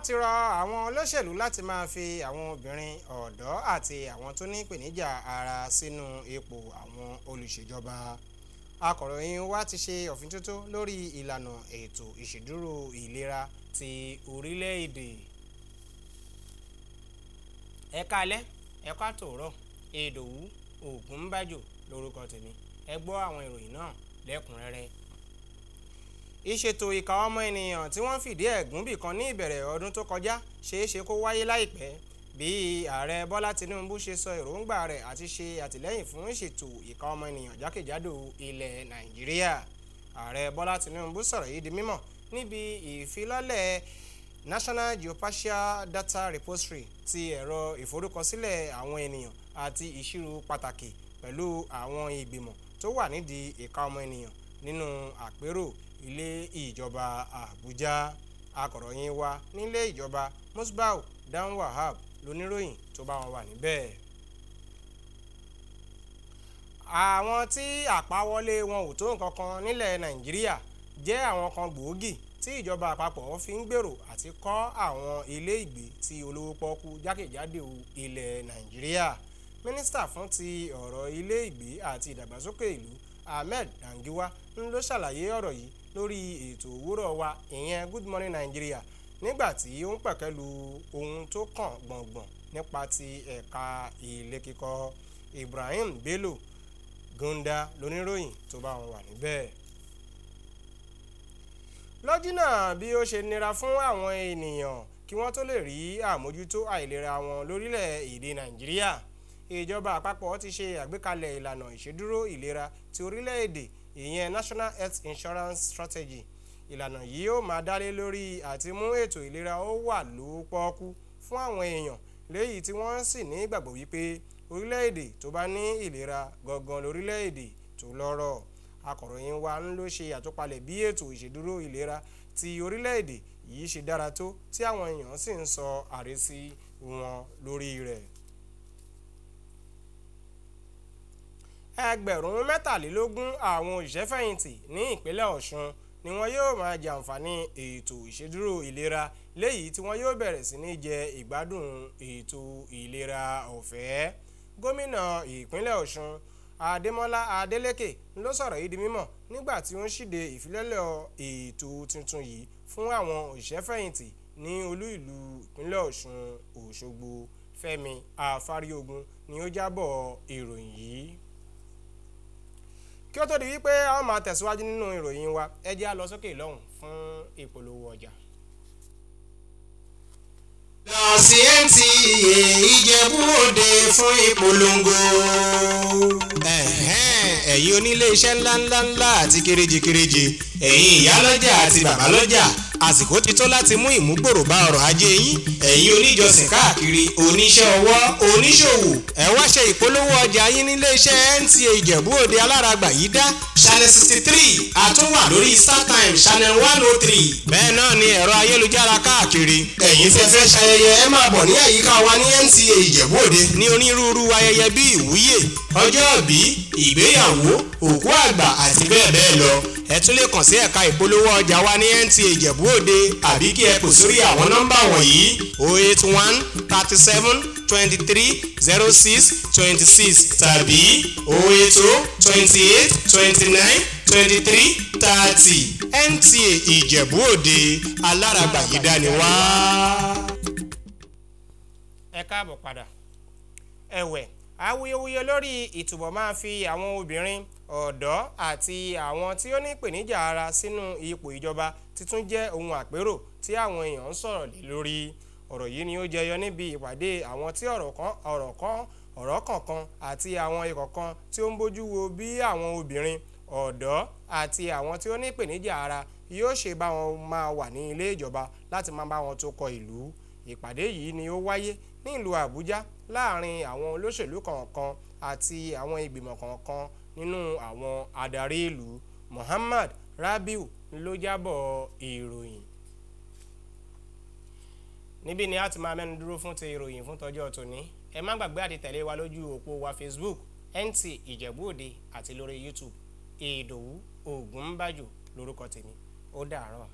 Wọ́n ti rọ àwọn olóṣèlú láti máa fi àwọn obìnrin, ọ̀dọ́ àti àwọn tó ní ìpèníjà ara sínú ipò àwọn olùṣèjọba. Akọ̀ròyìn wa ti ṣe òfíntótó lórí ìlànà ètò ìṣèdúró ìlera ti orílẹ̀-èdè. Ẹ káalẹ́, ẹ kú àtòórọ̀. Ìdòwú Ògúnbàjò lórúkọ tèmi. Ẹ gbọ́ àwọn ìròyìn náà lẹ́kùnrẹ́rẹ́. Ìṣètò ìkà ọmọ ènìyàn tí wọ́n fìdí ẹ̀ gúnbì kan ní ìbẹ̀rẹ̀ ọdún tó kọjá ṣeé ṣe kó wáyé láìpẹ́, bí ààrẹ Bọ́lá Tinubu ṣe sọ èròǹgbà rẹ̀ àti ṣe àtìlẹ́yìn fún ìṣètò ìkà ọmọ ènìyàn jákèjádò ilẹ̀ Nàìjíríà. Ààrẹ Bọ́lá Tinubu sọ̀rọ̀ yìí di mímọ̀ níbi ìfilọ́lẹ̀ National Geospatial Data Repository ti ẹ̀rọ ìforúkọsílẹ̀ àwọn ènìyàn àti ìṣirò pàtàkì pẹ̀lú àwọn ìgbìmọ̀ tó wà nídìí ìkà ọmọ ènìyàn nínú àpérò ilé ìjọba Àbújá. Akọ̀ròyìn wa nílé ìjọba, Musbau Dan Wahab, lóníròyìn tó bá wọn wà níbẹ̀. Àwọn tí àpawọlé wọn ò tó nǹkan kan nílẹ̀ Nàìjíríà jẹ́ àwọn kan gbòógì tí ìjọba àpapọ̀ fi ń gbèrò àti kọ́ àwọn ilé ìgbé tí olówó pọ́ọ́kú jákèjádò ilẹ̀ Nàìjíríà. Mínísítà fún ti ọ̀rọ̀ ilé ìgbé àti ìdàgbàsókè ìlú, Ahmed Dangiwa, ń ló ṣàlàyé ọ̀rọ̀ yìí lórí ètò Òwúrọ̀ Wa, ìyẹn Good Morning Nigeria, nígbà tí ó ń pẹ̀kẹ́lu ohun tó kàn gbọ̀ngbọ̀n nípa ti ẹ̀ka ilé kíkọ́. Ibrahim Bello Gunda lóníròyìn tó bá wọn wà níbẹ̀. Lójúnà bí ó ṣe nira fún àwọn ènìyàn kí wọ́n tó lè rí àmójútó àìlera wọn lórílẹ̀ èdè Nàìjíríà, ìjọba àpapọ̀ ti ṣe àgbékalẹ̀ ìlànà ìṣèdúró ìlera ti orílẹ̀-èdè, ìyẹn National Health Insurance Strategy. Ìlànà yìí ó máa dálé lórí àti mú ètò ìlera ó wà lówó pọ́ọ́kú fún àwọn èèyàn, léyìí tí wọ́n sì ní ìgbàgbọ́ wípé orílẹ̀-èdè tó bá ní ìlera gangan lórílẹ̀-èdè tó lọ́rọ̀. Akọ̀ròyìn wa ń ló ṣe àtúpalẹ̀ bí ètò ìṣèdúró ìlera ti orílẹ̀-èdè yìí ṣe dára tó, tí àwọn èèyàn sì ń sọ àrísí wọn lórí rẹ̀. 23,000 àwọn òṣìṣẹ́fẹ̀yìntì ní ìpínlẹ̀ Ọ̀ṣun ni wọ́n yóò máa jàǹfààní ètò ìṣèdúró ìlera, léyìí tí wọ́n yóò bẹ̀rẹ̀ sí ní jẹ ìgbádùn ètò ìlera ọ̀fẹ́. Gómìnà ìpínlẹ̀ Ọ̀ṣun, Adémọ́lá Adélékè, ló sọ̀rọ̀ yìí di mímọ̀ nígbà tí ó ń ṣíde ìfilọ́lẹ̀ ètò tuntun yìí fún àwọn òṣìṣẹ́fẹ̀yìntì ní olú ìlú ìpínlẹ̀ Ọ̀ṣun, Òṣogbo. Fẹ́mi Afáríogun ni ó jábọ̀ ìròyìn yìí. Kí ó tó di wípé a ó máa tẹ̀síwájú nínú ìròyìn wa, ẹ jẹ́ á lọ sókè lọ́hùn fún ìpolówó ọjà. Lọ sí NTA Ìjẹ̀bú Òde fún ìpolongo. Ẹ̀yin onílé iṣẹ́ ńláńláńlá àti kéréje-kéréje, ẹ̀yin ìyálọ́jà àti bàbálọ́jà, àsìkò ti tó láti mú ìmúgbòrò bá ọrọ̀ ajé yín. Ẹ̀yin oníjọsìn káàkiri, oníṣẹ́ ọwọ́, oníṣòwò, ẹ wá ṣe ìpolówó ọjà yín nílé iṣẹ́ NTA Ìjẹ̀bú Òde alárágbà yìí dá channel 63, àtúnwà lórí StarTime channel 103. Bẹ́ẹ̀ náà ni ẹ̀rọ ayélujára káàkiri. Ẹ̀yin tẹ́ fẹ́ ṣayẹyẹ, ẹ máa bọ̀ ní àyíká wa ní NTA Ìjẹ̀bú Òde ní onírúurú ayẹyẹ bíi ìwúyè, ọjọ́ ìbí, ìgbéyàwó, òkú àgbà àti bẹ́ẹ̀ bẹ́ẹ̀ lọ. Ẹ tún lè kàn sí ẹ̀ka ìpolówó ọjà wa ní NTA Ìjẹ̀bú Òde, àbí kí ẹ pè sórí àwọn nọ́mbà wọ̀nyí: 081 37 23 06 26 tàbí 080 28 29 23 30. NTA Ìjẹ̀bú Òde, alárágbà yìí dání wá. Ẹ káàbọ̀ padà. Ẹ̀wẹ̀, awuyewuye lórí ìtúbọ̀ máa fi àwọn obìnrin, ọ̀dọ́ àti àwọn tí ó ní ìpèníjà ara sínú ipò ìjọba títún jẹ́ ohun àpérò tí àwọn èèyàn ń sọ̀rọ̀ lé lórí. Ọ̀rọ̀ yìí ni ó jẹyọ níbi ìpàdé àwọn tí ọ̀rọ̀ kan ọ̀rọ̀ kan ọ̀rọ̀ kọ̀ọ̀kan àti àwọn ikọ̀ kan tí ó ń bójú wo bí àwọn obìnrin, ọ̀dọ́ àti àwọn tí ó ní ìpèníjà ara yóò ṣe bá wọn máa wà ní ilé ìjọba láti máa bá wọn tukọ̀ ìlú. Ìpàdé yìí ni ó wáyé ní ìlú Àbújá láàrin àwọn olóṣèlú kọ̀ọ̀kan àti àwọn ìgbìmọ̀ kọ̀ọ̀kan nínú àwọn adarí ìlú. Muhammad Rabiu ló jábọ̀ ìròyìn. Níbí ni a ti máa mẹ́nu dúró fún ti ìròyìn fún tọjọ́ tòní. Ẹ má gbàgbé àti tẹ̀lé wa lójú òpó wa Facebook, NTA Ìjẹ̀bú Òde, àti lórí YouTube. Ìdòwú Ògúnbàjò lórúkọ tèmi. Ó dàárọ̀.